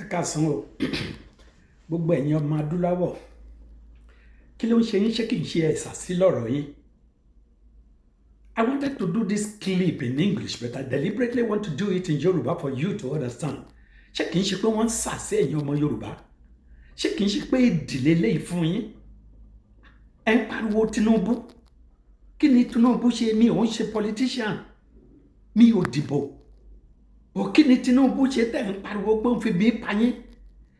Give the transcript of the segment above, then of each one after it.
Káàsán o, gbogbo ẹ̀yin ọmọ adúláwọ̀. Kí ló ń ṣe yín? Ṣé kìí ṣe ẹ̀sà sí lọ́rọ̀ yín? I wanted to do this clip in English, but I deliberately want to do it in Yoruba for you to understand. Ṣé kìí ṣe pé wọ́n ń sà sí ẹ̀yin ọmọ Yorùbá? Ṣé kìí ṣe pé ìdílé léyìí fún yín? Ẹ ń pariwo Tinubu. Kí ni Tinubu ṣe? Mi ò ń ṣe politician, mi ò dìbò bọ̀. Kí ni Tinubu ṣe tẹ̀ ń pariwo pé ń fi bí pa yín?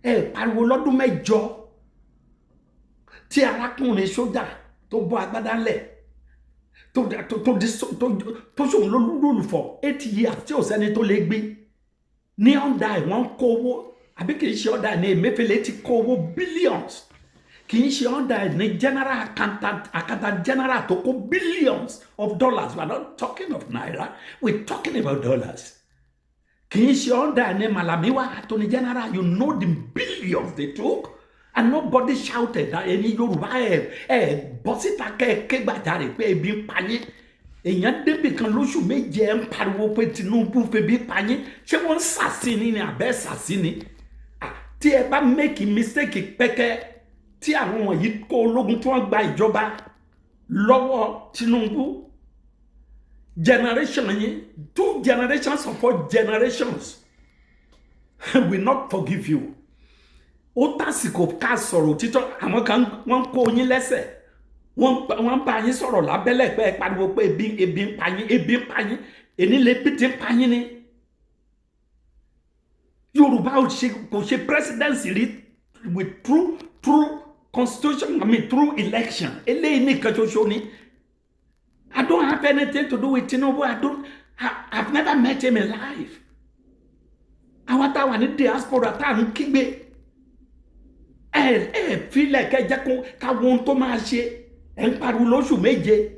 Ẹ pariwo lọ́dún 8 tí arákùnrin sójà tó bọ́ agbádá ńlẹ̀ tó di tó sòun ló rule for 8 years tí ò sẹ́ni tó lè gbé ní under ẹ̀. Wọ́n kó owó, àbí kì í ṣe under ẹ̀ ní Emefiele ti kó owó billions? Kì í ṣe under ẹ̀ ní general accountant, accountant general tó kó billions of dollars? We are not talking of naira, we are talking about dollars. Kì í ṣe under ẹ̀ ní Malami wà, attorney general? You know the billions they took and nobody shouted. Ẹni Yorùbá, ẹ bọ́ síta kẹ́ ẹ ké gbàjarè pé ebi ń pa yín. Èèyàn débì kan lóṣù 7, ẹ ń pariwo pé Tinubu febi pa yín. Ṣé wọ́n ń sàsí ni àbẹ́ sàsí ni? Tí ẹ bá make mistake pẹ́kẹ́, tí àwọn wọ̀nyí kó ológun tí wọ́n gba ìjọba lọ́wọ́ Tinubu, generation yín, two generations or four generations will not forgive you. Ó tásìkò ká sọ̀rọ̀ òtítọ́. Àwọn kan wọ́n ń kó yín lẹ́sẹ̀, wọ́n ń bá yín sọ̀rọ̀ lábẹ́lẹ̀ pé ẹ pariwo pé ebi ń pa yín, ebi ń pa yín. Èní lè bí ti ń pa yín ni. Yorùbá ò ṣe, kò ṣe presidency rí with true constitution, I mean, through election. Eléyìí nìkan ṣoṣo ni. I don't have anything to do with Tinubu. I don't I, I've never met him in life. Àwọn táwa ní diaspora tá à ń kígbe, ẹ filẹ̀ kẹjẹ kó káwọn ohun tó máa ṣe. Ẹ ń pariwo lóṣù 7.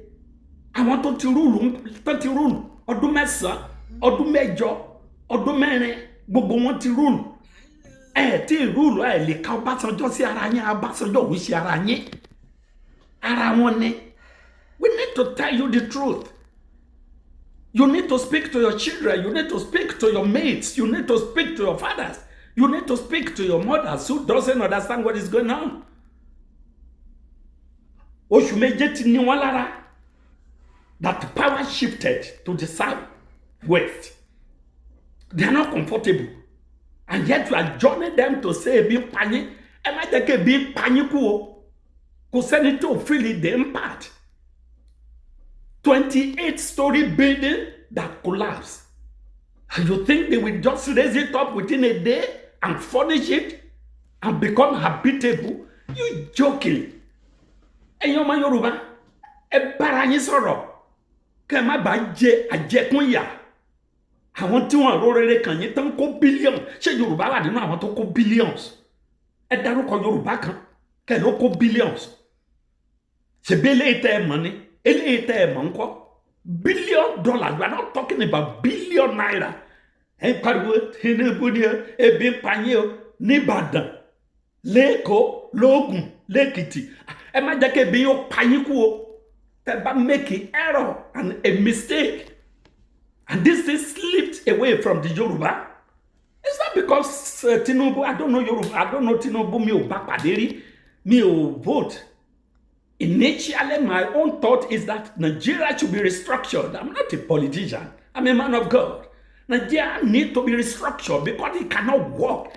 Àwọn tó ti rule ọdún 9, ọdún 8, ọdún 4, gbogbo wọn ti rule. Ẹ tí rule, ẹ lè ka Ọbásanjọ́ sí ara yín. Ọbásanjọ́ òun ṣe ara yín, ara wọn ni. We need to tell you the truth. You need to speak to your children. You need to speak to your mates. You need to speak to your fathers. You need to speak to your mothers who doesn't understand what is going on. Oṣù 7 ti ní wọn lára that power shifted to the south west. They are not comfortable, and yet you are joining them to say ebi ń pa yín. Ẹ má jẹ́ kí ebi ń pa yín kú o. Kò sẹ́ni tó feel the impact. 28 story building that collapsed, and you think they will just raise it up within a day and furnish it and become habitable? You joking. Ẹ̀yin ọmọ Yorùbá, ẹ bára yín sọ̀rọ̀ kẹ́ ẹ má bàa jẹ àjẹkún ìyà. Àwọn tí wọn ró rere kàn yín tán kó billion, ṣé Yorùbá wà nínú àwọn tó kó billions? Ẹ dárúkọ Yorùbá kan kẹ́ ẹ ló kó billions. Ṣèbí eléyìí tẹ́ ẹ mọ̀ ni, eléyìí tẹ́ ẹ mọ̀ ńkọ́? Billion dollars, we are not talking about billion naira. Ẹ ń pariwo Tinubu ni o, ebi ń pa yín o, nìbàdàn, lẹ́kọ̀ọ́, lóògùn, lẹ́kìtì. Ẹ má jẹ́ kí ebi yóò pa yín kú o. Tẹ́ bá make an error and a mistake and this thing slipped away from the Yoruba, it's not because Tinubu, I don't know Yoruba, I don't know Tinubu. Mi ò bá pàdé rí, mi ò vote. Initially, my own thought is that Nigeria should be restructured. I'm not a politician, I'm a man of God. Nigeria need to be restructured because it cannot work.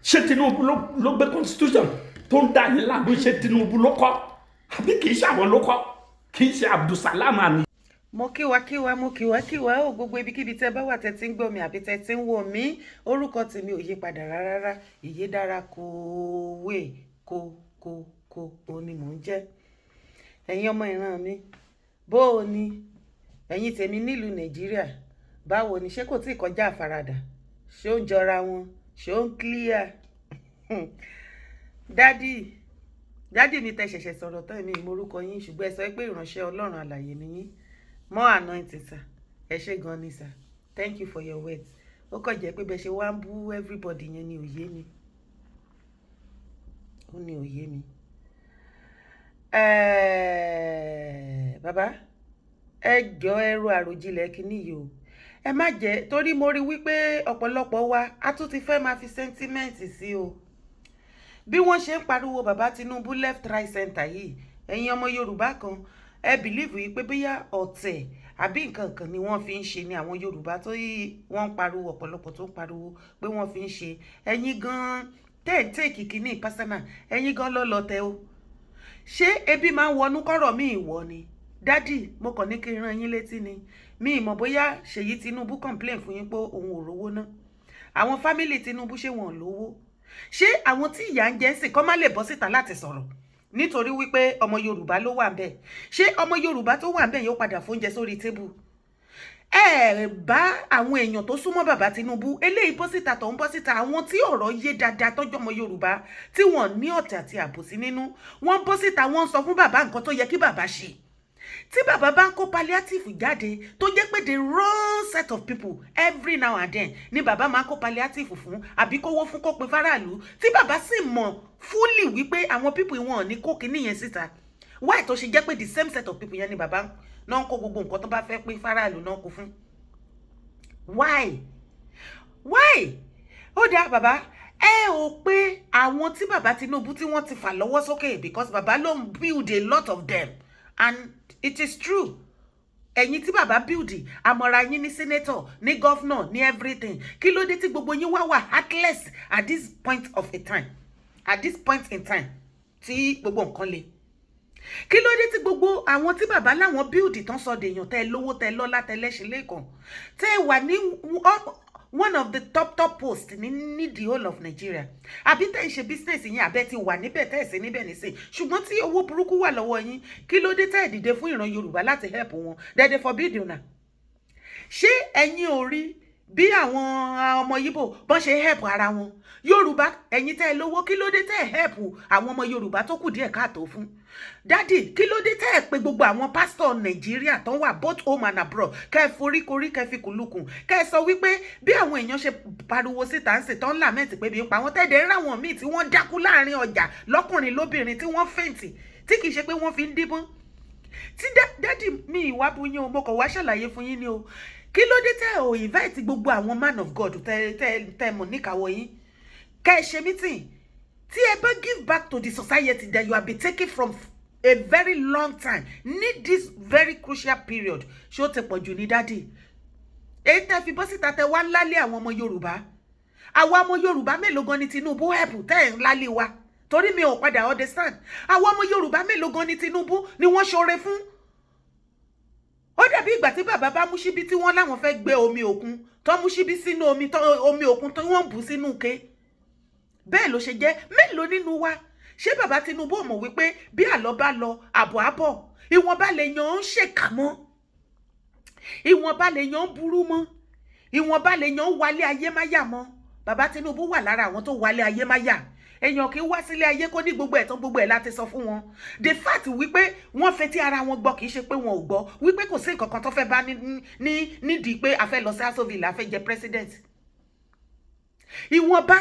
Ṣé Tinubu ló gbé constitution tó ń dà yín láàmú? Ṣé Tinubu ló kọ́, àbí kì í ṣe àwọn ló kọ́? Kì í ṣe Abdulsalam àní. Mo kíwa kíwa, mo kíwa kíwa ó. Gbogbo ibikíbi tẹ́ bá wà, tẹ́ ti ń gbọ́ mi àbí tẹ́ ti ń wò mí, orúkọ tèmi ò yí padà rárá. Ìyédára kòwé kó kó kó ó ní mò ń jẹ́. Ẹ̀yin ọmọ ìran mi, bó o ní ẹ̀yin tèmi nílùú Nàìjíríà, báwo ni? Ṣé kò tí ì kọjá àfaradà? Ṣé ó ń jọra wọn? Ṣé ó ń clear? Daddy, daddy mi, tẹ́ ṣẹ̀ṣẹ̀ sọ̀rọ̀ tán, èmi ìmọ̀rúkọ yín, ṣùgbọ́n ẹ sọ pé ìránṣẹ́ Ọlọ́run àlàyé ni yín. More anointing, sir. Ẹ ṣé gan ni, sir. Thank you for your words. Ó kàn jẹ́ pé bẹ́ẹ̀ ṣe wá ń bú everybody yẹn ni òye mi, ó ní òye mi. Bàbá, ẹ jọ, ẹ ro àròjinlẹ̀ kínní yìí o. Ẹ má jẹ́ torí mo rí wípé ọ̀pọ̀lọpọ̀ wa a tún ti fẹ́ máa fi sentiment sí o. Bí wọ́n ṣe ń pariwo bàbá Tinubu left, right, center yìí, ẹ̀yin ọmọ Yorùbá kan, ẹ believe yìí pé bóyá ọ̀tẹ̀ àbí nǹkan kan ni wọ́n fi ń ṣe ni. Àwọn Yorùbá tó yí wọ́n ń pariwo, ọ̀pọ̀lọpọ̀ tó ń pariwo pé wọ́n fi ń ṣe, ẹ̀yin gan-an tẹ́ ẹ̀ take kínní personal, ẹ̀yin gan lọ́lọ́ tẹ o. Ṣé ebi máa ń wọnú kọ́rọ̀ mi ìwọ ni? Daddy, mo kàn ní kí n rán yín létí ni. Mi ì mọ̀ bóyá Ṣèyí Tinubu complain fún yín pé òun ò rówó ná. Àwọn family Tinubu, ṣé wọn ò lówó? Ṣé àwọn tí ìyà ń jẹ ń sìn kọ́ má lè bọ́ síta láti sọ̀rọ̀ nítorí wípé ọmọ Yorùbá ló wà ń bẹ̀? Ṣé ọmọ Yorùbá tó wà ń bẹ̀ yóò padà fóúnjẹ sórí table? Ẹ bá àwọn èèyàn tó súnmọ́ bàbá Tinubu, eléyìí bọ́ síta, tó ń bọ́ síta, àwọn tí ọ̀rọ̀ yé dáadáa, tọ́jú ọmọ Yorùbá tí wọ́n ní ọ̀tẹ̀ àti àbòsí nínú, wọ́n bọ́ síta, wọ́n ń sọ fún bàbá nǹkan tó yẹ kí bàbá ṣe. Tí bàbá bá ń kó palliative jáde, tó jẹ́ pé the wrong set of people every now and then ni bàbá máa ń kó palliative fún, àbí kówó fún, kó pin fáráàlú, tí bàbá sì mọ̀ fully wípé àwọn people wọn ò ní kó kinní yẹn síta, why tó ṣe jẹ́ pé the same set of people yẹn ni bàbá náà ń kó gbogbo nǹkan tó bá fẹ́ pín fáráàlú náà kó fún? Why? Ó dáa, bàbá, ẹ ò pé àwọn tí bàbá Tinubu tí wọ́n ti fà lọ́wọ́ sókè, because bàbá ló ń build a lot of them, and it is true. Ẹ̀yin tí bàbá build, àmọ̀ra yín ní senator, ní governor, ní everything. Kí ló dé tí gbogbo yín wá wà heartless at this point of a time, at this point in time tí gbogbo nǹkan le? Kí ló dé tí gbogbo àwọn tí bàbá láwọn build tán sọ dèèyàn, tẹ́ lówó, tẹ́ lọ́lá, tẹ́ lẹ́sìn lẹ́ẹ̀kan, tẹ́ wà ní one of the top top posts ní the whole of Nigeria, àbí tẹ́ ń ṣe business yín, àbẹ́ ti wà níbẹ̀, tẹ́ ẹ̀ sí níbẹ̀ nísìn, ṣùgbọ́n tí owó burúkú wà lọ́wọ́ yín, kí ló dé tẹ́ ẹ̀ dìde fún ìran Yorùbá láti help wọn? They forbid una. Ṣé ẹ̀yin ò rí bí àwọn ọmọ Yíbò bọ́n ṣe help ara wọn? Yorùbá, ẹ̀yin tẹ́ ẹ lówó, kí ló dé tẹ́ ẹ help àwọn ọmọ Yorùbá tó kù díẹ̀ káàtó fún? Daddy, kí ló dé tẹ́ ẹ pé gbogbo àwọn pásítọ̀ Nàìjíríà tó ń wà both home and abroad, kẹ́ ẹ foríkorí, kẹ́ ẹ fi kùlùkùn, kẹ́ ẹ sọ wípé bí àwọn èèyàn ṣe pariwo síta ń sè tán lament pé bí ń pa wọ́n, tẹ́lẹ̀ ń ráwọn míì tí wọ́n dákú láàrin ọjà, lọ́kùnrin lóbìnrin, tí wọ́n faint, tí kì í ṣe pé wọ́n fi ń díbọ́n? Tí daddy mi, ìwà bu yín o, mo kàn wá ṣàlàyé fún yín ni o. Kí ló dé tẹ́ ò invite gbogbo àwọn man of God tẹ́ tẹ́ tẹ́ mọ̀ níkàwọ́ yín, kẹ́ ẹ ṣe meeting, tí ẹ bá give back to the society that you have been taking from a very long time ní this very crucial period? Ṣé ó ti pọ̀ jù ní, daddy, èyí tẹ́ fi bọ́ síta, tẹ́ wá ń lálé àwọn ọmọ Yorùbá? Àwa ọmọ Yorùbá mélòó gan ni Tinubu help tẹ́ ẹ̀ ń lálé wa? Torí mi ò padà understand. Àwọn ọmọ Yorùbá mélòó gan ni Tinubu ni wọ́n ṣoore fún? Ó dàbí ìgbà tí bàbá bá mú síbí tí wọ́n láwọn fẹ́ gbé omi òkun, tó mú síbí sínú omi, omi òkun tó wọ́n bù sínú ike, bẹ́ẹ̀ ló ṣe jẹ́. Mélòó nínú wa? Ṣé bàbá Tinubu ò mọ̀ wípé bí àlọ́ bá lọ, àbọ̀ àbọ̀? Ìwọ̀nba lè yàn ń ṣèkà mọ́, ìwọ̀nba lè yàn ń burú mọ́, ìwọ̀nba lè yàn ń wálé ayé máyà mọ́. Bàbá Tinubu wà lára àwọn tó wálé ayé máyà. Èèyàn kì í wá sílé ayé kó ní gbogbo ẹ̀tàn, gbogbo ẹ̀ láti sọ fún wọn. The fact wípé wọ́n fetí ara wọn gbọ́, kì í ṣe pé wọn ò gbọ́ wípé kò sí nǹkan kan tó fẹ́ bá ní nídìí pé a fẹ́ lọ sí Aso Villa, a fẹ́ jẹ president. Ìwọ̀nba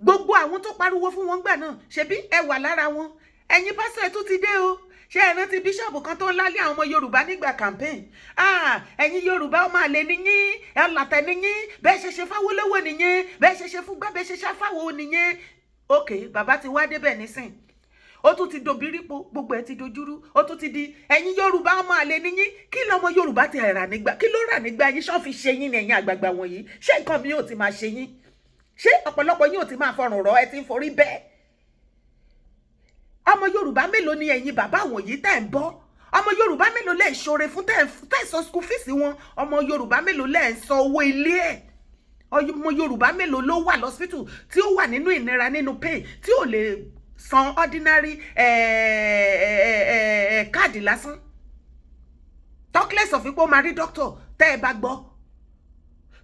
gbogbo àwọn tó pariwo fún wọn gbà náà, ṣebí ẹ wà lára wọn. Ẹ̀yin pásítọ̀, ẹ̀ tún ti dé o. Ṣé ẹ rántí bíṣọ̀bù kan tó ń lálé àwọn ọmọ Yorùbá nígbà campaign? Ah, ẹ̀yin Yorùbá, ọmọ àlè nìyín, ẹ làtẹ̀ nìyín, bẹ́ẹ̀ ṣe ṣe fáwọ́lọ́wọ́ nìyẹn, bẹ́ẹ̀ ṣe ṣe fún gbá, bẹ́ẹ̀ ṣe ṣe fáwọ́ nìyẹn. Ok, bàbá ti wá débẹ̀ nísìn, ó tún ti dobiripo, gbogbo ẹ ti dojúrú, ó tún ti di ẹ̀yin Yorùbá, ọmọ àlè nìyín. Kí lọmọ Yorùbá ti rà nígbà? Kí ló rà nígbà yín? Ṣọ́ fi ṣe yín ní ẹ̀yin àgbààgbà wọ̀nyí? Ṣé nǹkan mi ò ti máa ṣe yín? Ṣé ọ̀pọ̀lọpọ̀ yín ò ti máa fọrùn rọ? Ẹ ti ń forí bẹ́ẹ̀. Ọmọ Yorùbá mélòó ni ẹ̀yin bàbá wọ̀nyí tẹ́ ń bọ́? Ọmọ Yorùbá mélòó lẹ́ ń ṣoore fún, tẹ́ ń san school fees wọn? Ọmọ Yorùbá mélòó lẹ́ ń san owó ilé ẹ̀? Ọmọ Yorùbá mélòó ló wà lọ́sítù, tí ó wà nínú ìnira, nínú pain, tí ò lè san ordinary káàdì lásán, talkless of ipò máa rí doctor? Tẹ́ ẹ bá gbọ́,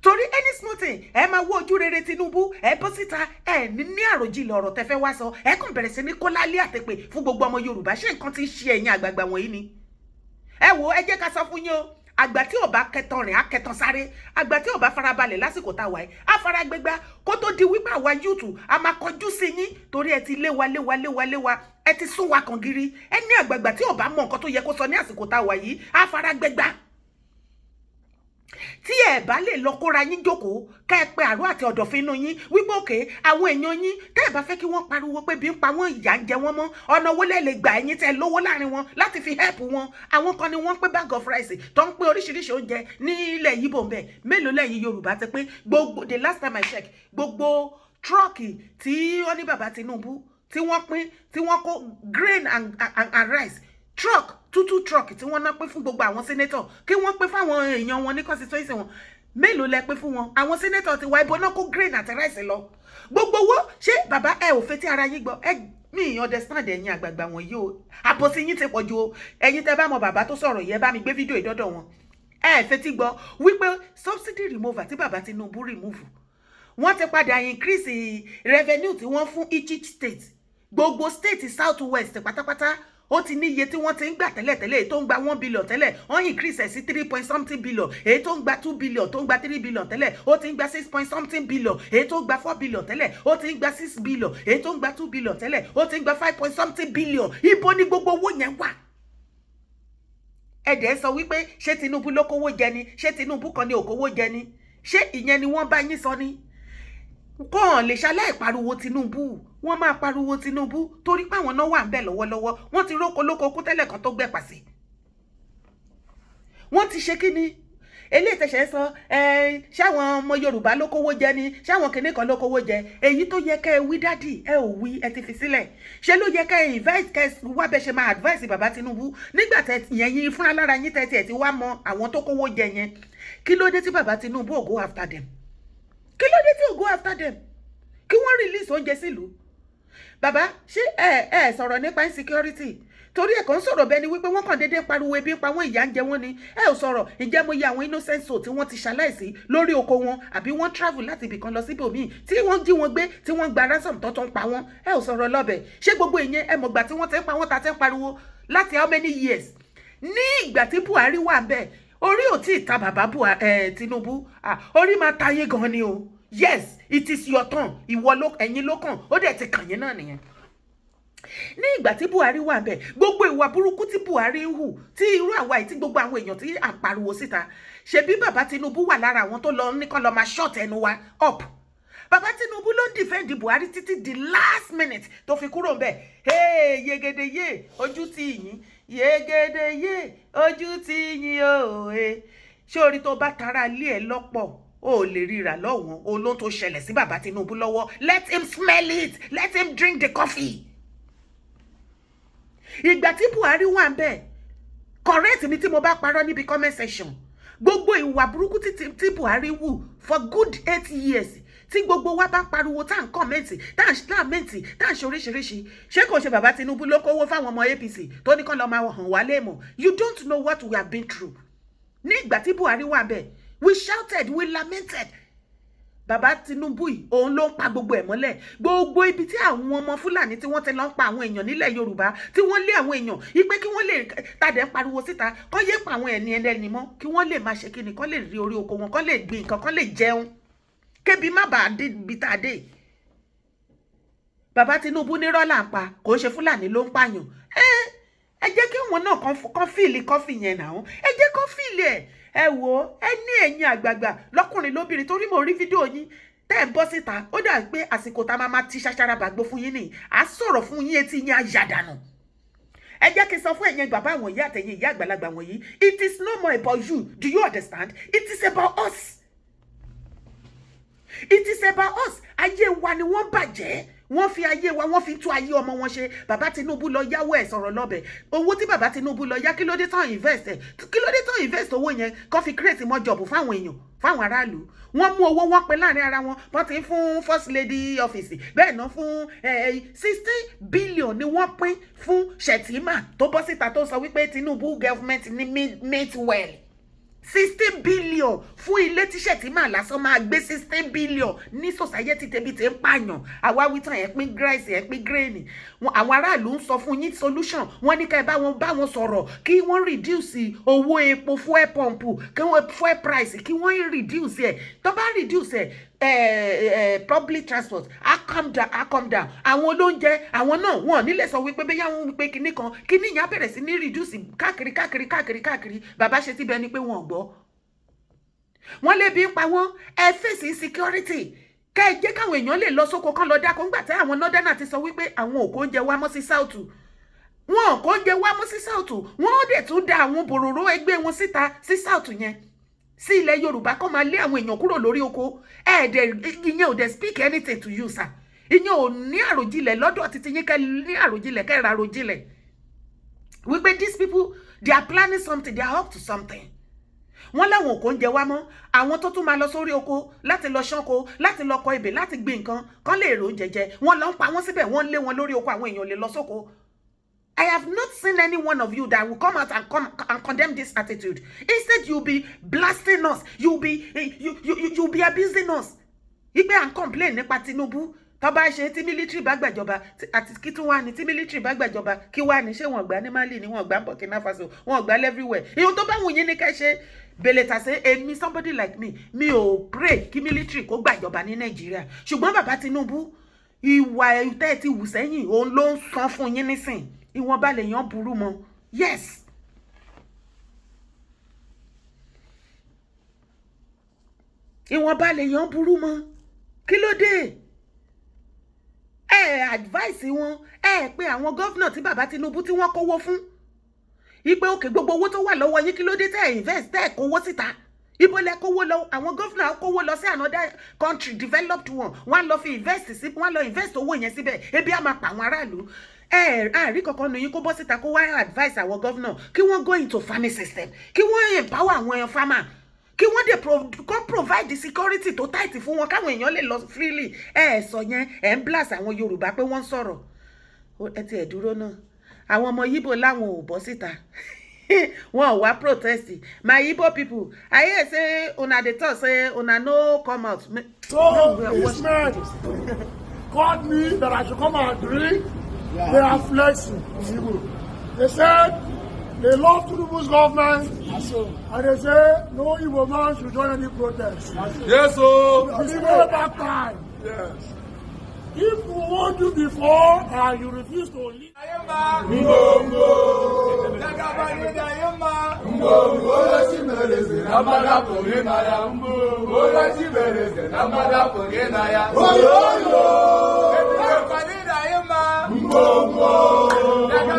torí any small thing, ẹ máa wo ojú rere Tinubu, ẹ bọ́ síta, ẹ ní àròjinlẹ̀ ọ̀rọ̀ tẹ́ fẹ́ wá sọ, ẹ kàn bẹ̀rẹ̀ sí ní kólálé àtẹ̀pẹ̀ fún gbogbo ọmọ Yorùbá. Ṣé nǹkan tí ń ṣe ẹ̀yin àgbààgbà wọ̀nyí ni? Ẹ wo, ẹ jẹ́ ká sọ fún yín o. Àgbà tí ò bá kẹtàn rìn á kẹtàn sáré. Àgbà tí ò bá farabalẹ̀ lásìkò tá a wà yìí á fara gbégbá, kó tó di wípé àwa youth a máa kọjú sí yín, torí ẹ ti lé wa, lé wa, lé wa, lé wa, ẹ ti sún wa kàn gírí. Ẹ ní àgbààgbà tí ò bá mọ nǹkan tó yẹ kó sọ ní àsìkò tá a wà yìí á fara gbégbá. Tí ẹ bá lè lọ kóra yín jókòó, ká ẹ pe àrò àti ọ̀dọ̀fin inú yín wípé òkè àwọn èèyàn yín, tẹ́ ẹ bá fẹ́ kí wọ́n pariwo pé bí ń pa wọ́n, ìyà ń jẹ wọ́n mọ́, ọ̀nà owó lẹ́ lè gbà ẹ̀yin tẹ́ lówó láàrin wọn láti fi help wọn? Àwọn kan ni wọ́n ń pín bag of rice, tó ń pín oríṣiríṣi oúnjẹ ní ilẹ̀ Yíbò ń bẹ̀. Mélòó lẹ́yìn Yorùbá ti pín? Gbogbo, the last time I check, gbogbo truck tí wọ́n ní bàbá Tinubu tí wọ́n pín, tí wọ́n kó grain and rice, truck tútù, truck tí wọ́n ná pín fún gbogbo àwọn senator, kí wọ́n pín fáwọn èèyàn wọn ní constituency wọn, mélòó lẹ pín fún wọn? Àwọn senator ti wá ibo náà kó grain àti rice lọ? Gbogbo owó, ṣé bàbá ẹ ò fetí ara yín gbọ́? Ẹ mi understand ẹ̀yin àgbààgbà wọ̀nyí o. Àbòsí yín ti pọ̀ ju o. Ẹ̀yin tẹ́ bá mọ bàbá tó sọ̀rọ̀ yẹn, bá mi gbé fídíò ìdọ́dọ̀ wọn. Ẹ fetí gbọ́ wípé subsidy remover tí bàbá Tinubu remove, wọ́n ti padà increase revenue tí wọ́n fún each state. Gbogbo state South West pátápátá, ó ti ní iye tí wọ́n ti ń gbà tẹ́lẹ̀tẹ́lẹ̀. Èyí tó ń gba 1 billion tẹ́lẹ̀, wọ́n increase ẹ̀ sí three point something billion. Èyí tó ń gba 2 billion, tó ń gba 3 billion tẹ́lẹ̀, ó ti ń gba 6 point something billion. Èyí tó ń gba 4 billion tẹ́lẹ̀, ó ti ń gba 6 billion. Èyí tó ń gba 2 billion tẹ́lẹ̀, ó ti ń gba 5 point something billion. Ibo ni gbogbo owó yẹn wà? Ẹ̀dẹ̀ sọ wípé ṣé Tinubu ló kówó jẹ ni? Ṣé Tinubu kan ni ò kówó jẹ ni? Ṣé ìyẹn ni wọ́n bá yín sọ ni? Kàn lè ṣaláì pariwo Tinubu. Wọ́n máa pariwo Tinubu torí pé àwọn náà wà ń bẹ̀ lọ́wọ́lọ́wọ́. Wọ́n ti róko lóko kú tẹ́lẹ̀ kan tó gbẹ̀ pàṣẹ. Wọ́n ti ṣe kí ni eléyìí tẹ̀sẹ̀ sọ? Ṣáwọn ọmọ Yorùbá ló kówó jẹ ni? Ṣáwọn kinní kan ló kówó jẹ? Èyí tó yẹ kẹ́ ẹ wí, daddy, ẹ ò wí, ẹ ti fi sílẹ̀. Ṣé ló yẹ kẹ́ ẹ invite, kẹ́ ẹ wá bẹ́ ṣe máa advice bàbá Tinubu nígbà tẹ yẹn yín fúnra lára yín tẹ tiẹ̀ ti wá mọ àwọn tó kówó jẹ yẹn? Kí ló dé tí bàbá Tinubu ò go after them? Kí ló dé tí ò go after them kí wọ́n release oúnjẹ sílùú? Bàbá, ṣé ẹ sọ̀rọ̀ nípa insecurity torí ẹ̀ kàn ń sọ̀rọ̀ bẹ́ẹ̀ ni wípé wọ́n kàn déédéé pariwo ebi pa wọ́n, ìyà ń jẹ wọ́n ni. Ẹ ò sọ̀rọ̀. Ǹjẹ́ mo yẹ àwọn innocent soul tí wọ́n ti ṣaláìsí lórí oko wọn, àbí wọ́n travel láti ibìkan lọ síbòmíì, tí wọ́n jí wọn gbé, tí wọ́n gba ransom tó ń pa wọ́n? Ẹ ò sọ̀rọ̀ lọ́bẹ̀. Ṣé gbogbo ìyẹn, ẹ mọ̀gbà tí wọ́n ti ń pa wọ́n, ta ti ń pariwo láti how many years? Ní ìgbà tí Buhari wà bẹ́ẹ̀, orí ò tí ì ta bàbá Tinubu. Orí máa ta yín gan ni o. Yes, it is your turn. Ìwọ ló, ẹ̀yin ló kàn. Ó dẹ̀ ti kàn yín náà nìyẹn. Ní ìgbà tí Buhari wà bẹ́ẹ̀, gbogbo ìwà burúkú tí Buhari ń hù, tí irú àwa yìí, tí gbogbo àwọn èèyàn tí à ń pariwo síta, ṣebí bàbá Tinubu wà lára àwọn tó lọ ní kán lọ máa shut ẹnu wa up. Bàbá Tinubu ló ń defend Buhari títí di last minute tó fi kúrò ń bẹ̀. Hey, yegede yé, ojú ti yín. Yegede yé, ojú ti yín o. Ṣé orí tó bá tara ilé ẹ lọ́pọ̀, o lè ríra lọ́wọ́n o ló tó ṣẹlẹ̀ sí bàbá Tinubu lọ́wọ́. Let him smell it, let him drink the coffee. Ìgbà tí Buhari wà ń bẹ̀, correct mi tí mo bá parọ́ níbi comment section, gbogbo ìwà burúkú tí Buhari wù for good 8 years, tí gbogbo wa bá pariwo, tá à ń comment, tá à ń lament, tá à ń ṣe oríṣiríṣi, ṣé kò ṣe bàbá Tinubu ló kówó fáwọn ọmọ APC tó ní kán lọ́ọ́ máa hàn wá léèmọ̀? You don't know what we have been through. Ní ìgbà tí Buhari wà bẹ́ẹ̀, we shouted, we lamented. Bàbá Tinubu yìí, òun ló ń pa gbogbo ẹ̀ mọ́lẹ̀. Gbogbo ibi tí àwọn ọmọ Fúlàní tí wọ́n ti lọ ń pa àwọn èèyàn nílẹ̀ Yorùbá, tí wọ́n lé àwọn èèyàn ipe kí wọ́n lè tàdé ń pariwo síta kọ́ yé pa àwọn ẹni ẹlẹ́ni mọ́, kí wọ́n lè máa ṣe kíni, kọ́ lè rí orí oko wọn, kọ́ lè gbin nǹkan, kọ́ lè jẹun, kébi má bàa dé ibi tá a dé. Bàbá Tinubu nírọ́ là ń pa, kò ń ṣe Fúlàní ló ń pààyàn. Ẹ jẹ́ kí wọn náà kàn feel coffee yẹn náà. Ẹ jẹ́ kán feel ẹ̀. Ẹ wò ó, ẹ ní ẹ̀yin àgbààgbà lọ́kùnrin lóbìnrin, torí mo rí fídíò yín tẹ́ ẹ̀ ń bọ́ síta. Ó dà pé àsìkò tá a máa ti ṣaṣara bàgbó fún yín nìyí. À sọ̀rọ̀ fún yín, etí yín á yà dànù. Ẹ jẹ́ kí n sọ fún ẹ̀yin bàbá wọ̀nyí àtẹ̀yin ìyá àgbàlagbà wọ̀nyí, it is no more about you. Do you understand? It is about us. It is about us. Ayé wa ni wọ́n bàjẹ́. Wọ́n fi ayé wa, wọ́n fi tú ayé ọmọ wọn ṣe. Bàbá Tinubu lọ yáwó, ẹ̀ sọ̀rọ̀ lọ́bẹ̀. Owó tí bàbá Tinubu lọ yá, kí ló dé tán invest ẹ̀? Kí ló dé tán invest owó yẹn, kó fi create more job fáwọn èèyàn, fáwọn aráàlú? Wọ́n mú owó, wọ́n pín láàrin ara wọn. Wọ́n ti ń fún first lady office bẹ́ẹ̀ náà fún 16 billion ni wọ́n pín fún Shettima tó bọ́ síta tó sọ wípé Tinubu government ní meet well. 16 billion fún ilé tí Shettima lásán máa gbé, 16 billion ní society tẹbi tí ń pààyàn. Àwa wí tán, ẹ̀ pín rice, ẹ̀ pín grain. Àwọn aráàlú ń sọ fún yín solution. Wọ́n ní ká ẹ bá wọn sọ̀rọ̀ kí wọ́n reduce owó epo, fuel pump, kí wọ́n fuel price, kí wọ́n reduce ẹ̀. Tó bá reduce ẹ̀, public transport á come down, á come down. Àwọn olóúnjẹ, àwọn náà wọn ò ní lè sọ wípé bẹ́ẹ̀ yà wọ́n wípé kinní kan kinní yẹn á bẹ̀rẹ̀ sí ní reduce káàkiri, káàkiri, káàkiri, káàkiri. Bàbá ṣe ti bẹ́ẹ̀ ni pé wọn ò gbọ́. Wọ́n lébi ń pa wọ́n. Ẹ face insecurity, kẹ́ ẹ jẹ́ káwọn èèyàn lè lọ sóko kán lọ dáko. Ńgbà tí àwọn northern ti sọ wípé àwọn ò kó oúnjẹ wá mọ́ sí south, wọn ò kó oúnjẹ wá mọ́ sí south, wọn ó dẹ̀ tún da àwọn bòròró ẹgbẹ́ wọn síta sí south yẹn, sí ilẹ̀ Yorùbá, kó máa lé àwọn èèyàn kúrò lórí oko. Ẹ̀ẹ́dẹ̀ ìyẹn ò dẹ̀ speak anything to you, sir. Ìyẹn ò ní àròjinlẹ̀ lọ́dọ̀ títí yín. Kẹ́ ní àròjinlẹ̀, kẹ́ ra àròjinlẹ̀ wípé these people, they are planning something, they are up to something. Wọ́n láwọn ò kó oúnjẹ wá mọ́. Àwọn tó tún máa lọ sórí oko láti lọ ṣánko, láti lọ kọ ebè, láti gbin nǹkan kán lè rò oúnjẹ jẹ, wọ́n lọ ń pa wọ́n síbẹ̀. Wọ́n lé wọn lórí oko. Àwọn èèyàn lè lọ sóko. I have not seen any one of you that will come out and come and condemn this attitude. Instead, you'll be blasting us. You'll be abusing us. Ipe and complain nípa Tinubu. Tó bá ṣe tí military bá gbàjọba, àti kí tún wá ní tí military bá gbàjọba, kí wá ní? Ṣé wọ́n gbà ní Mali ni? Wọ́n gbà ní Burkina Faso, wọ́n gbà everywhere. Ìhun tó bá wù yín ní ká ṣe bèlè tàṣe. Èmi, somebody like me, mi ò pray kí military kó gbàjọba ní Nàìjíríà. Ṣùgbọ́n bàbá Tinubu, ìwà tẹ́ ẹ ti wù sẹ́yìn, òun ló ń san fún yín nísìn. Ìwọ̀nba lèèyàn burú mọ́. Yes, ìwọ̀nba lèèyàn burú mọ́. Kí ló dé? Ẹ advice wọn, ẹ pé àwọn governor tí bàbá Tinubu tí wọ́n kówó fún ipe òkè, gbogbo owó tó wà lọ́wọ́ yín, kí ló dé tẹ́ ẹ invest, tẹ́ ẹ kówó síta? Ibo lẹ kówó lọ? Àwọn governor kówó lọ sí another country, developed one. Wọ́n á lọ fi invest sí, wọ́n á lọ invest owó yẹn síbẹ̀. Ebi á máa pa àwọn aráàlú. Ẹ àrí kankan nu yín kó bọ́ síta kó wá advice àwọn governor kí wọ́n go into farming system, kí wọ́n empower àwọn farmer, kí wọ́n dé kó provide the security tó tight fún wọn, káwọn èèyàn lè lọ freely. Ẹ ẹ sọ yẹn, ẹ ń blast àwọn Yorùbá pé wọ́n ń sọ̀rọ̀. Ẹ ti ẹ̀ dúró náà, àwọn ọmọ Yíbò láwọn ò bọ́ síta, wọn ò wá protest. My Igbo people, I hear say una dey talk say una no come out. So this man called me that I should come and drink. Yeah. They are flexing in Igbo. They said they love Tinubu's government, and they say no Igbo man should join any protest. Yes, sir. It's way back time. Yes. If we warned you before and you refuse to leave. Mbombo. Mbombo chimereze na mmadụ apụghị na ya. Mbombo chimereze na mmadụ apụghị na ya. Oyoyo. Mbombo. Mbombo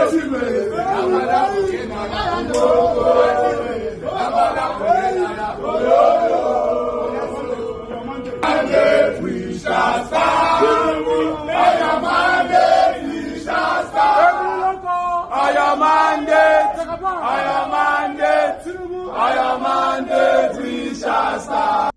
chimereze na mmadụ apụghị na ya. Mbombo chimereze na mmadụ apụghị na ya. Oyoyo. Mandate we shall stand. Our mandate we shall stand. Our mandate, our mandate, our mandate we shall stand.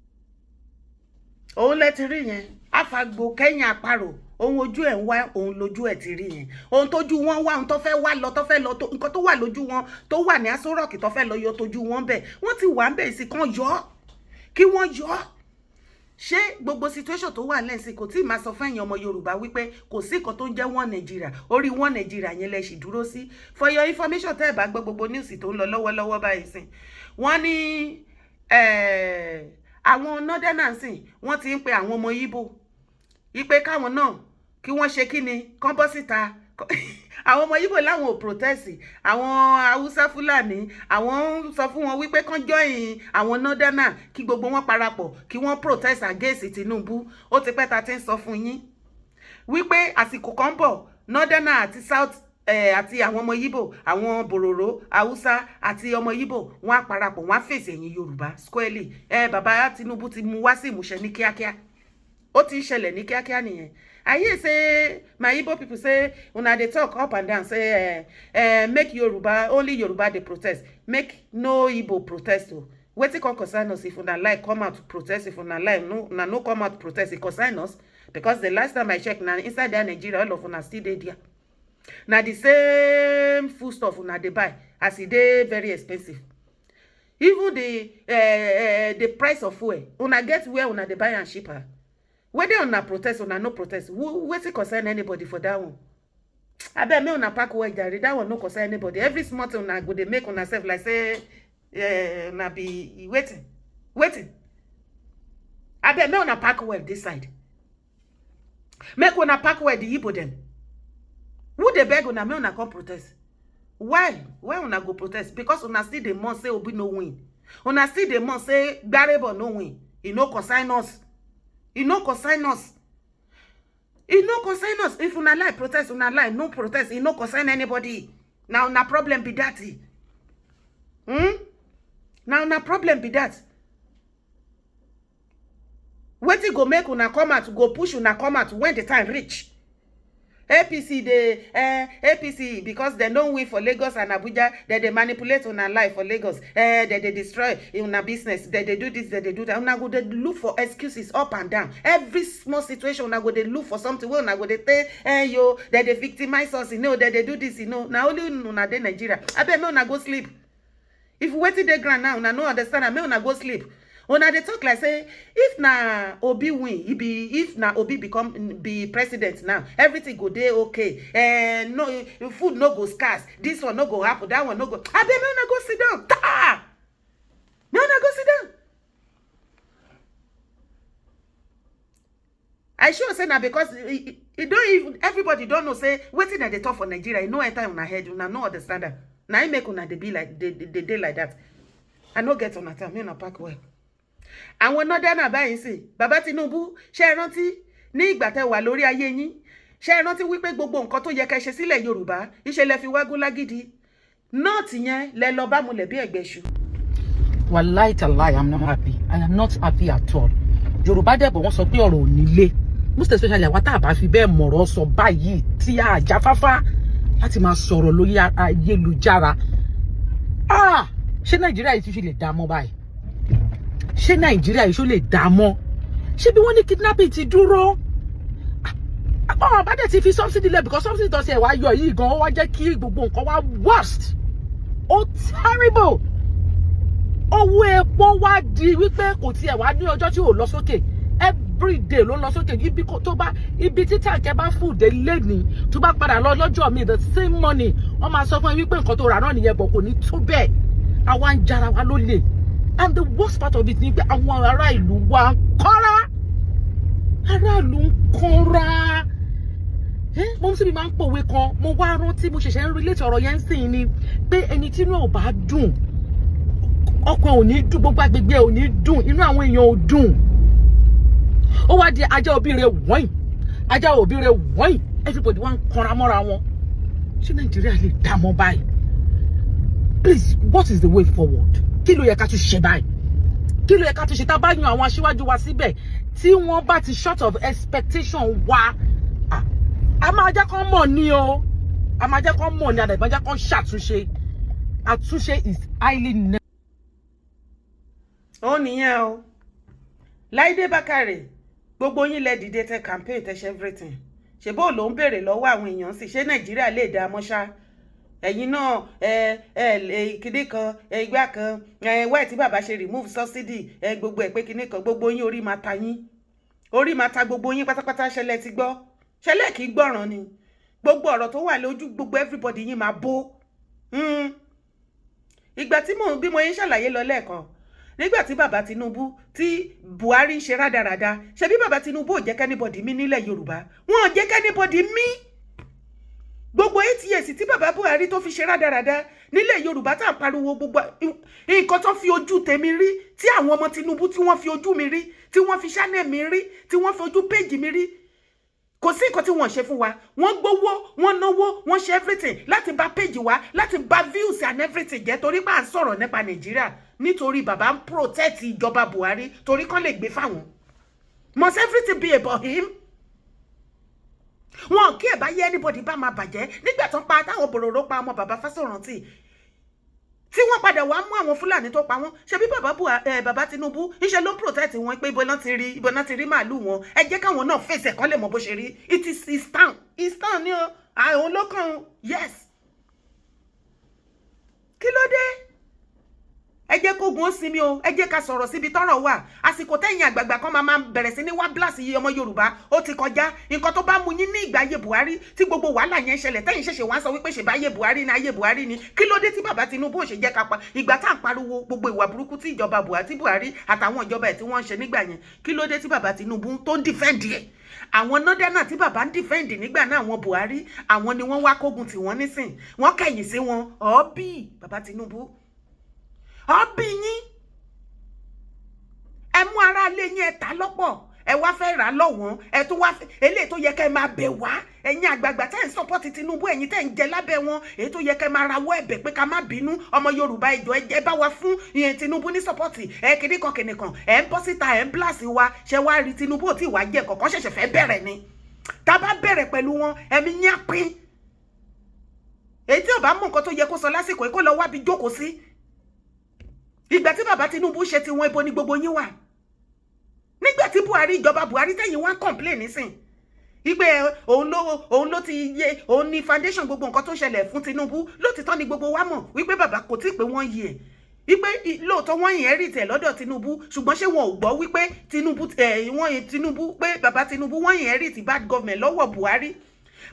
Òun lẹ ti rí yẹn, àfàgbò kẹ́yìn àparò. Ohun ojú ẹ̀ ń wá, òun lójú ẹ̀ ti rí yẹn. Ohun tójú wọn wá, ohun tó fẹ́ wá lọ, tó fẹ́ lọ, nǹkan tó wà lójú wọn, tó wà ní Aso Rock, tó fẹ́ lọ yọ tójú wọn bẹ̀, wọ́n ti wà ń bẹ̀ sí kán yọ ọ́, kí wọ́n yọ ọ́. Ṣé gbogbo situation tó wà lẹ́sìn kò tí ì máa sọ fẹ́yìn ọmọ Yorùbá wípé kò sí nǹkan tó ń jẹ́ wọ́n Nàìjíríà? Orí wọ́n Nàìjíríà yẹn lẹ sì dúró sí. For your information, tẹ́ ẹ̀ bá gbọ́ gbogbo news tó ń lọ lọ́wọ́lọ́wọ́ báyìí sìn, wọ́n ní àwọn northerners sìn, wọ́n ti ń pe àwọn ọmọ Ìgbò ipe káwọn náà kí wọ́n ṣe kí ni, kán bọ́ síta. Àwọn ọmọ Ìgbò láwọn ò protest. Àwọn Haúsá Fúlàní, àwọn ń sọ fún wọn wípé kán join àwọn northerner, kí gbogbo wọn parapọ̀, kí wọ́n protest against Tinubu. Ó ti pẹ́ ta ti ń sọ fún yín wípé àsìkò kan bọ̀, northerner àti south àti àwọn ọmọ Ìgbò, àwọn bòròró Haúsá àti ọmọ Ìgbò, wọn á parapọ̀, wọn á fèsì ẹ̀yìn Yorùbá squarely. Bàbá Tinubu ti mú wá sí ìmúṣẹ ní kíákíá. Ó ti ń ṣẹlẹ̀ ní kíákíá nìyẹn. I hear say my Igbo people say una dey talk up and down say make Yoruba, only Yoruba dey protest, make no Igbo protest o. Wetin come concern us? If una like come out to protest, if una like no, una no come out protest, e concern us? Because the last time I check, na inside that Nigeria all of una still dey there. Na the same foodstuff una dey buy, as e dey very expensive. Even the price of fuel, una get where una dey buy am cheaper. Whether una protest, una no protest, wetin concern anybody for that one? Abeg, make una pack well jare. That one no concern anybody. Every small thing, una go dey make una sef like say una be wetin wetin. Abeg, make una pack well this side. Make una pack well. The Igbo dem, who dey beg una make una come protest? Why una go protest? Because una still dey mourn say Obi no win. Una still dey mourn say Gbarebo no win. E no concern us, e no concern us, e no concern us. If una like protest, una like no protest, e no concern anybody. Na una problem be that. Na una problem be that. Wetin go make una come out, go push una come out when the time reach? APC dey APC, because dem don win for Lagos and Abuja, dem dey manipulate una life for Lagos. Dem dey destroy una business, dem dey do this, dem dey do that. Una go dey look for excuses up and down. Every small situation, una go dey look for something wey una go dey tell yo, dem dey victimize us, dem dey do this. Na only una dey Nigeria. Abeg, make una go sleep. If wetin dey ground now una no understand am, make una go sleep. Una dey talk like say if na Obi win, e be, if na Obi become be president now, everything go dey okay. No food no go scarce, this one no go happen, that one no go. Abeg, make una go sit down. Taa, make una go sit down. I sure say na because e don even, everybody don know say wetin dem dey talk for Nigeria, e no enter una head, una no understand am. Na im make una dey be like dey like that. I no get una time. Make una pack well. Àwọn northerner báyìí sì, bàbá Tinubu, ṣe é rántí ní ìgbà tẹ́ wà lórí ayé yín? Ṣe é rántí wípé gbogbo nǹkan tó yẹ kẹ́ ṣe sílẹ̀ Yorùbá, ìṣe lẹ fi wágún lágídí north yẹn, lẹ lọ bá mulẹ̀ bí ẹ̀gbẹ́ṣu? Wàláì tàláì, I'm not happy. I am not happy at all. Yorùbá dẹ̀bọ̀, wọ́n sọ pé ọ̀rọ̀ ò nílé, most especially àwa tá a bá fi bẹ́ẹ̀ mọ̀rọ̀ sọ báyìí, tí a jáfáfá láti máa sọ̀rọ̀ lórí ayélujára. Ah, ṣé Nàìjíríà yìí tún ṣe lè dá mọ́ báyìí? Ṣé Nàìjíríà yìí ṣó lè dá mọ́? Ṣé bí wọ́n ní kidnapping ti dúró, àwọn bá dẹ̀ ti fi subsidy lẹ̀, because subsidy tó ṣe ẹ̀ wá yọ yìí gan, ó wá jẹ́ kí gbogbo nǹkan wá worst, ó terrible. Owó epo wá di wípé kò tiẹ̀ wá ní ọjọ́ tí ò lọ sókè, everyday ló ń lọ sókè. Ibi tó bá ibi tí tàǹkẹ́ bá fùdé lẹ́ni, tó bá padà lọ lọ́jọ́ mi, the same money, wọ́n máa sọ fún ẹ wípé nǹkan tó rà náà nìyẹn, bọ̀ kò ní tó bẹ́ẹ̀. Àwa ń jara wa lólè, and the worst part of it ni pé àwọn ará ìlú wa ń kọ́ra, aráàlú ń kọ́ra. Mo sì máa ń pòwe kan, mo wá rántí, mo ṣẹ̀ṣẹ̀ ń relate ọ̀rọ̀ yẹn ń sìn ni pé ẹni tí inú ẹ̀ ò bá dùn, ọkàn ò ní dùn, gbogbo agbègbè ò ní dùn, inú àwọn èèyàn ò dùn. Ó wá di ajá òbí rẹ wọ́n, ajá òbí rẹ wọ́n, everybody wá ń kanra mọ́ra wọn. Ṣé Nàìjíríà lè dá mọ́ báyìí? Please, what is the way forward? Kí ló yẹ ká tún ṣe báyìí? Kí ló yẹ ká tún ṣe tá a bá yan àwọn aṣíwájú wa síbẹ̀, tí wọ́n bá ti short of expectation wa? A máa jẹ́ kán mọ̀ ní o, a máa jẹ́ kán mọ̀ ní, àdàbà jẹ́ kán ṣàtúnṣe. Àtúnṣe is highly necessary. Ó nìyẹn o. Láìdé Bákàrè, gbogbo yín lẹ dìde, tẹ campaign, tẹ ṣe everything. Ṣe bó ló ń béèrè lọ́wọ́ àwọn èèyàn sì, ṣé Nàìjíríà lè dá mọ́ṣá? Ẹ̀yin náà, ẹ ẹ kinní kan, ẹ igbá kan, ẹ wáyé tí bàbá ṣe remove subsidy, ẹ gbogbo ẹ pé kinní kan. Gbogbo yín, orí máa ta yín, orí máa ta gbogbo yín pátápátá. Ṣẹlẹ̀ ti gbọ́, ṣẹlẹ̀ kì í gbọ́ràn ni. Gbogbo ọ̀rọ̀ tó wà lójú gbogbo everybody yín máa bó. Ìgbà tí mò ń bí mo yín ṣàlàyé lọ lẹ́ẹ̀kan, nígbà tí bàbá Tinubu, tí Buhari ń ṣe rádaràda, ṣebí bàbá Tinubu ò jẹ́ k' anybody mí nílẹ̀ Yorùbá? Wọn ò jẹ́ k' anybody mí. Gbogbo 8 years tí bàbá Buhari tó fi ṣe rádaràda nílẹ̀ Yorùbá, tá à ń pariwo, gbogbo nǹkan tó fi ojú tèmi rí, tí àwọn ọmọ Tinubu tí wọ́n fi ojú mi rí, tí wọ́n fi channel mi rí, tí wọ́n fi ojú péjì mi rí, kò sí nǹkan tí wọ́n ṣe fún wa. Wọ́n gbowó, wọ́n náwó, wọ́n ṣe everything láti bà péjì wa, láti bà views and everything jẹ́, torí pé à ń sọ̀rọ̀ nípa Nàìjíríà, nítorí bàbá ń protect ìjọba Buhari, torí kán lè gbé fáwọn. Must everything be about him? Wọn kí ẹ̀ bá yẹ anybody bá máa bàjẹ́. Nígbà tó ń pa táwọn bòròró pa ọmọ bàbá Fásórántì, tí wọ́n padà wá mú àwọn Fúlàní tó pa wọ́n, ṣebí bàbá bàbá Tinubu iṣẹ́ ló ń protect wọn pé ibo náà ti rí, ibo náà ti rí màálù wọn, ẹ jẹ́ káwọn náà fèsì ẹ̀kọ́ lè mọ bó ṣe rí. It is his town, his town ni o, àwọn ló kàn. Yes, kí ló dé? Ẹ jẹ́ kógun ó sinmi o. Ẹ jẹ́ ká sọ̀rọ̀ síbi tọ́rọ̀ wà. Àsìkò tẹ̀yìn àgbààgbà kan máa bẹ̀rẹ̀ sí ní wá blast iye ọmọ Yorùbá, ó ti kọjá. Nǹkan tó bá mú yín ní ìgbà ayé Buhari tí gbogbo wàhálà yẹn ṣẹlẹ̀, tẹ̀yìn ṣẹ̀ṣẹ̀ wá sọ wípé ṣèbá ayé Buhari ni, ayé Buhari ni, kí ló dé tí bàbá Tinubu ò ṣe jẹ́ ká pa ìgbà tá à ń pariwo gbogbo ìwà burúkú tí ìjọba Buhari, tí Buhari àtàwọn ìjọba ẹ̀ tí wọ́n ń ṣe nígbà yẹn? Kí ló dé tí bàbá Tinubu tó ń defend ẹ̀? Àwọn nọ́dẹ́nà tí bàbá ń defend nígbà náà, àwọn Buhari, àwọn ni wọ́n wá kógun tí wọ́n nísìn, wọ́n kẹ̀yìn sí wọn. Ọ̀ọ́bì bàbá Tinubu, ọ̀ọ́bì yín, ẹ mú ara lé yín, ẹ ta lọ́pọ̀, ẹ wá fẹ́ rà lọ́wọ́n, ẹ tún wá eléyìí tó yẹ kẹ́ ẹ máa bẹ̀ wá. Ẹ̀yin àgbààgbà tẹ́ ń support Tinubu, ẹ̀yin tẹ́ ń jẹ lábẹ́ wọn, èyí tó yẹ kẹ́ ẹ máa rawọ́ ẹ̀bẹ̀ pé ká má bínú, ọmọ Yorùbá, ìjọ ẹ bá wa fún ìyẹn Tinubu ní support, ẹ kìíní kan kìíní kan, ẹ ń bọ́ síta, ẹ ń blast wa. Ṣẹ wá rí, Tinubu ò tí ì wá jẹ kọ̀ọ̀kan, ṣẹ̀ṣẹ̀ fẹ́ bẹ̀rẹ̀ ni. Tá a bá bẹ̀rẹ̀ pẹ̀lú wọn, ẹ̀mí yín á pín. Èyí tí ò bá mú nǹkan tó yẹ kó sọ lásìkò yìí, kó lọ wábi jókòó sí. Ìgbà tí bàbá Tinubu ṣe tiwọn, ibo ni gbogbo yín wà nígbà tí Buhari, ìjọba Buhari tẹ̀yìn wá ń complain nísìn wípé òun ló ti yé, òun ní foundation gbogbo nǹkan tó ṣẹlẹ̀ fún Tinubu? Lótìtọ́ ni gbogbo wa mọ̀ wípé bàbá kò tí ì pé wọ́n yí ẹ̀, wípé lóòótọ́ wọ́n inherit ẹ̀ lọ́dọ̀ Tinubu, ṣùgbọ́n ṣé wọn ò gbọ́ wípé Tinubu ẹ̀ wọ́n Tinubu pé bàbá Tinubu, wọ́n inherit bad government lọ́wọ́ Buhari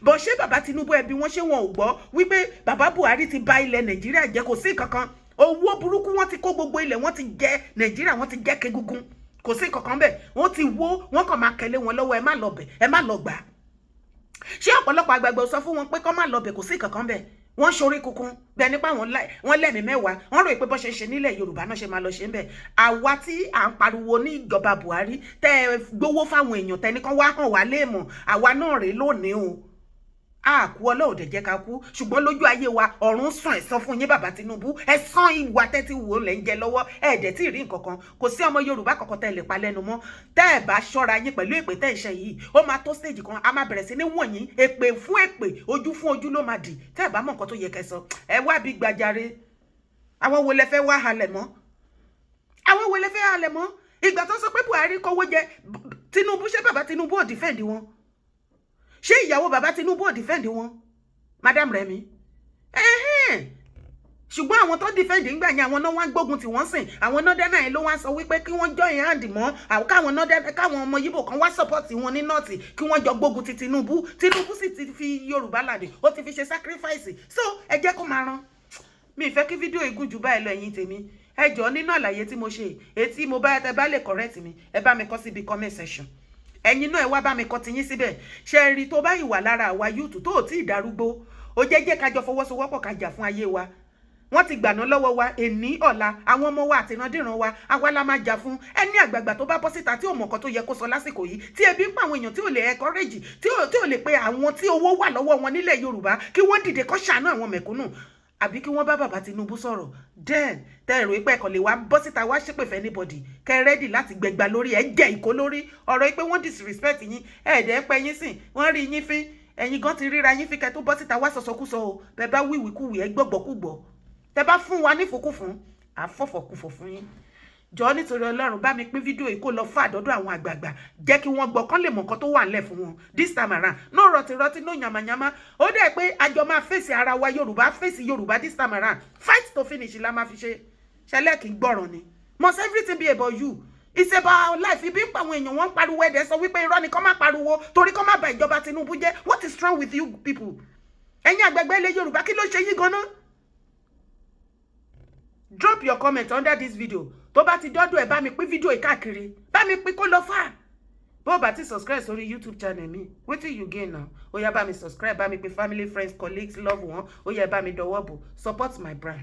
bọ̀? Ṣé bàbá Tinubu, ẹbí wọn, ṣé wọn ò gbọ́ wípé bàbá Buhari ti bà ilẹ̀ Nàìjíríà jẹ́? Kò sí kankan, owó burúkú wọn ti kó gbogbo ilẹ̀, wọn ti jẹ Nàìjíríà, wọn ti jẹ́ kegungun, kò sí kankan bẹ́ẹ̀. Wọ́n ti wó, wọ́n kàn máa kẹ́lé wọn lọ́wọ́. Ẹ má lọ bẹ̀, ẹ má lọ gbà. Ṣé ọ̀pọ̀lọpọ̀ àgbàgbà sọ fún wọn pé kọ́ má lọ bẹ̀? Kò sí kankan bẹ́ẹ̀. Wọ́n ṣorí kunkun bẹ́ẹ̀ nípa wọ́n lẹ́mìí mẹ́wàá, wọ́n rò pé bọ́ ṣe ṣe nílẹ̀ Yorùbá náà ṣe máa lọ ṣe ń bẹ̀. Àwa tí à ń pariwo ní ìjọba Buhari, tẹ́ ẹ gbowó fáwọn èèyàn, tẹ́ ní kán wá hàn wá léèmọ̀, àwa náà rèé lónìí o. A kú, Ọlọ́run dẹ̀ jẹ́ ká kú, ṣùgbọ́n lójú ayé wa, ọ̀run sàn ẹ̀san fún yín, bàbá Tinubu. Ẹ̀san ìwà tẹ́tí wò lẹ́ ń jẹ lọ́wọ́. Ẹ̀ dẹ̀ tí ì rí nǹkan kan. Kò sí ọmọ Yorùbá kankan tẹ́ lè pa lẹ́nu mọ́. Tẹ́ ẹ̀ bá ṣọ́ra yín pẹ̀lú èpè tẹ́ ẹ̀ ṣe yìí, ó máa tó stage kan, a máa bẹ̀rẹ̀ sí ní wọ̀nyí, èpè fún èpè, ojú fún ojú ló máa dì. Tẹ́ ẹ̀ bá mọ̀ nǹkan tó yẹ kẹ́ sọ, ẹ wá bí gbàjarè. Àwọn wo lẹ fẹ́ wá halẹ̀ mọ́? Àwọn wo lẹ fẹ́ halẹ̀ mọ́? Ìgbà tó sọ pé Buhari kówó jẹ Tinubu, ṣé bàbá Tinubu ò defend wọn? Ṣé ìyàwó bàbá Tinubu ò defend wọn, Madam Remi? Ṣùgbọ́n àwọn tó defend ńgbà yẹn, àwọn náà wá ń gbógun tí wọ́n sìn. Àwọn northern yẹn ló wá sọ wípé kí wọ́n join hand mọ́ àwọn, káwọn northern, káwọn ọmọ Yíbò kan wá support wọn ní north, kí wọ́n jọ gbógun ti Tinubu. Tinubu sì ti fi Yorùbá land, ó ti fi ṣe sacrifice. So ẹ jẹ́ kó máa rán mi. Ìfẹ́ kí fídíò igun jù báyìí lọ. Ẹ̀yin tèmi, ẹ jọ̀ọ́, nínú àlàyé tí mo ṣe, etí mo bá ẹ bá lè correct mi, ẹ bá mi kọ síbi comment section. Ẹ̀yin náà, ẹ wá bá mi kọ tiyín síbẹ̀. Ṣe rí, tó bá ìwà lára àwa youth tó ò tí ì darúgbó, ó jẹ́ jẹ́ kájọ fọwọ́sowọ́pọ̀, ká jà fún ayé wa. Wọ́n ti gbàná lọ́wọ́ wa, èní ọ̀la, àwọn ọmọ wa àtìrandíran wa, àwa la máa jà fún. Ẹni àgbààgbà tó bá bọ́ síta tí ò mọ̀ nǹkan tó yẹ kó sọ lásìkò yìí, tí ebi ń pa àwọn èèyàn, tí ò lè encourage, tí ò lè pe àwọn tí owó wà lọ́wọ́ wọn nílẹ̀ Yorùbá kí wọ́n dìde kó ṣàánú àwọn mẹ̀kúnnù, àbí kí wọ́n bá bàbá Tinubu sọ̀rọ̀, then tẹ́ ẹ̀rọ ìpẹ́ ẹ̀kọ́ lè wá bọ́ síta wá ṣépè fẹ́ anybody, kẹ́ ready láti gbẹgba lórí ẹ̀, jẹ́ ìkó lórí ọ̀rọ̀ yìí pé wọ́n disrespect yín, ẹ̀ẹ́dẹ̀ pẹ́ yín sìn, wọ́n rí yín fín. Ẹ̀yin gan ti ríra yín fín kẹ́ tó bọ́ síta wá sọ̀sọ̀kúsọ o. Bẹ́ẹ̀ bá wíwìkúwì, ẹ gbọ́gbọ́kúgbọ́. Tẹ́ bá fún wa nífòkúfún, àfọ̀fọ̀kúfọ̀ fún yín. Jọ, nítorí Ọlọ́run, bá mi pín fídíò yìí kó lọ fún àdọ́dọ̀ àwọn àgbààgbà, jẹ́ kí wọ́n gbọ́, kán lè mọ̀ nǹkan tó wà ńlẹ̀ fún wọn. This time around, no rọtìrọtì, no yàmàyàmá. Ó dẹ̀ pé àjọ máa fèsì ara wa, Yorùbá fèsì Yorùbá. This time around, fight to finish la máa fi ṣe. Ṣẹlẹ̀ kì í gbọ́ràn ni. Must everything be about you? It's about life. Ibi ń pa àwọn èèyàn, wọ́n ń pariwo, ẹ̀dẹ̀ sọ wípé irọ́ ni, kọ́ máa pariwo torí kọ́ máa ba ìjọba Tinubu jẹ́. What is wrong with you people? Ẹ̀yin àgbẹ̀gbẹ̀ ilẹ̀ Yorùbá, kí ló ṣe yín gan-an? Drop your comment under this video. Tó bá ti dọ́dọ̀ ẹ̀, bá mi pín fídíò yìí káàkiri, bá mi pín kó lọ fà. Bó o bá ti subscribe sórí YouTube channel mi, wetin you gain now? Ó yá, bá mi subscribe, bá mi pín family, friends, colleagues, loved one. Ó yá, bá mi dọwọ́ bò, support my brand.